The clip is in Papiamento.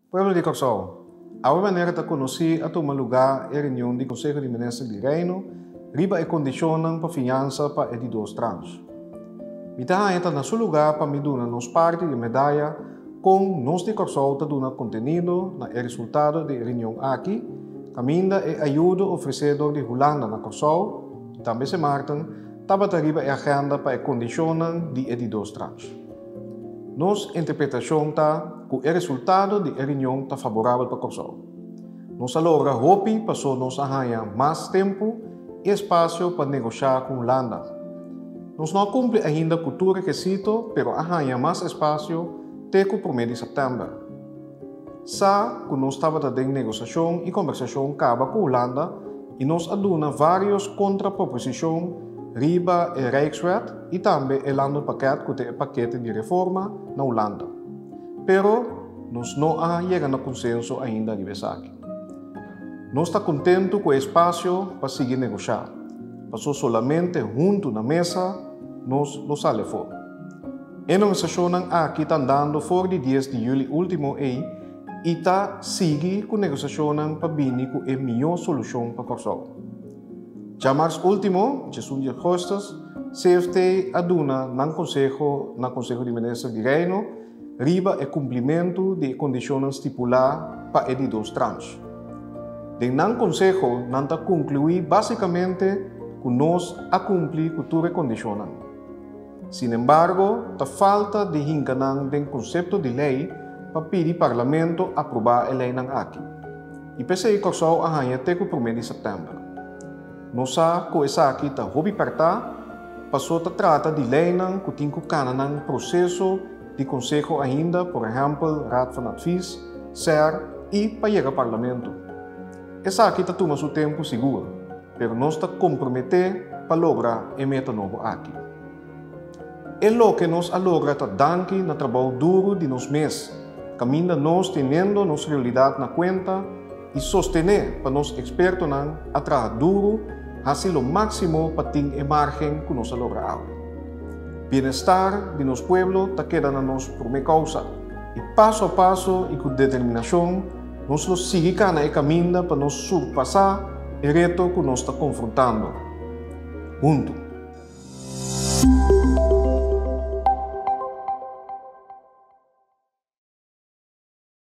Pueblo di Kòrsou, awe manera ta konosí a tuma lugá e reunion di Konseho di Minister di Reino riba e kondishonnan pa fiansa pa e di dos tranche. Mi ta haña ta na su lugá pa mi duna nos parti di medaya kon nos di Kòrsou ta duna kontenido na e resultado di e reunion aki, kaminda e ayudo ofresé dor di Hulanda na Kòrsou i tambe Sint Maarten tabata riba e agenda pa e kondishonnan di e di dos tranche. Nos interpretashon ta ku e resultado di e reunion ta faborabel pa Kòrsou. Nos a logra hopi paso nos a haña mas tempu i espasio pa negoshá ku Hulanda. Nos no a kumpli ainda ku tur rekesito pero a haña mas espasio te ku promé di sèptèmber. Sa ku nos tabata den negosiashon i kombersashon kaba ku Hulanda i nos a duna vários kontraproposishon riba e Rijkswet i tambe e Landenpakket ku ta e pakete di reforma na Hulanda. Pero nos no a yega na konsenso ainda riba esaki. Nos ta kontentu ku e espasio pa sigui negoshá, paso solamente huntu na mesa nos lo sali afó. E negosiashonnan aki ta andando for di dies di yüli último ei i ta sigui ku negosiashonnan pa bini ku e mihó solushon pa Kòrsou. Djamars último, djesun di ougùstùs, CFT a duna nan konseho na Konseho di Minister di Reino riba e kumplimentu di e kondishonnan stipulá pa e di dos tranche. Den nan konseho nan ta konkluí básikamente ku nos a kumpli ku tur e kondishonnan. Sinembargo, ta falta di hinka nan den konsepto di lei pa pidi Parlamento aprobá e leinan aki. I p'esei Kòrsou a haña te ku promé di sèptèmber. Nos sa ku esaki ta hopi pèrtá, pasó ta trata di leinan ku tin ku kana nan proseso di konseho ainda, por ehèmpel Raad van Advies, ser i pa yega Parlamento. Esaki ta tuma su tempu sigur, pero nos ta komprometé pa logra e meta nobo aki. E loke nos a logra ta danki na trabou duru di nos mes, kaminda nos teniendo nos realidat na kuenta i sostené pa nos ekspertonan a traha duru hasi lo máksimo pa tin e márgen ku nos a logra awe. Bienestar di nos pueblo ta keda na nos promé kousa i paso a paso i ku determinashon nos lo sigui kana e kaminda pa nos surpasá e reto ku nos ta konfrontando huntu.